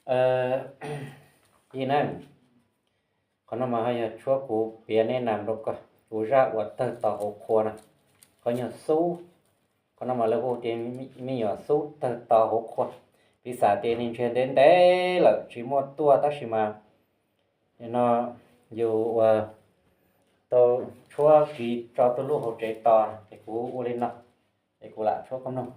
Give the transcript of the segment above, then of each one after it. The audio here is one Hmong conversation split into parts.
Ib na, qhov no mas ho yog tshuab kuv piav nej nam rau koj, kuv zaj uas tawg to hauv qhua na, qhov nyuag xub. Qhov no mas lawv hu tias me nyuam xub tawg to hauv qhua. Piv xam tias neeg ntshiab ntev ntev lawm tsis muaj tuaj tab sis mas no yus uas tau tshuab kiv tso tuaj lub hauv tsev tos ces kuv ua li no, ces kuv lam tshuab koj mloog.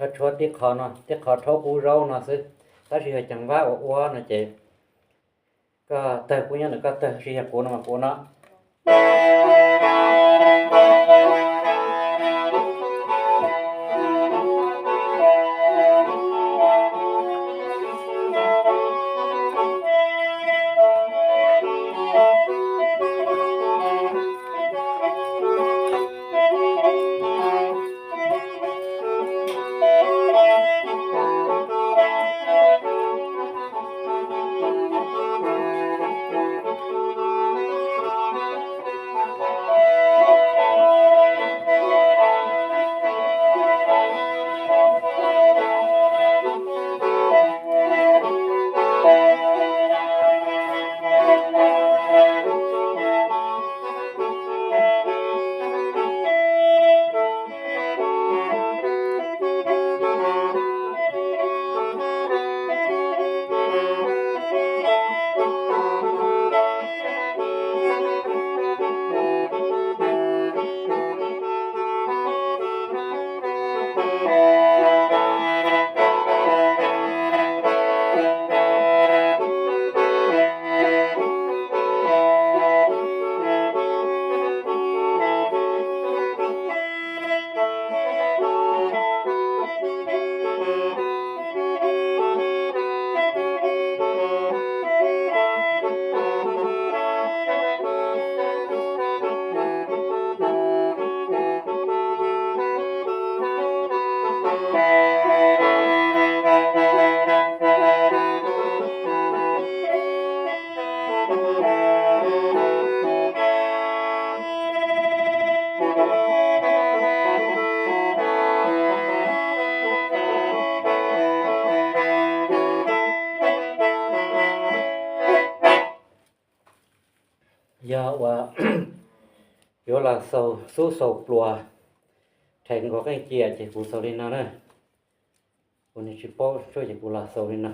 Koj tshuab tib qho no, tib qho rhaub qub zaub no xwb, tab sis yog ceev vab ua ua no ces koj tawg kuj nyob ntawm koj tawg, tab sis yog kuv no mas kuv ua no. Yog uas yuav los xaus xub xaus pluas, rhais nkaus qeej cia ces kuv xaus li no na. Kuv niam tsis paub tshuaj ces kuv los xaus li no.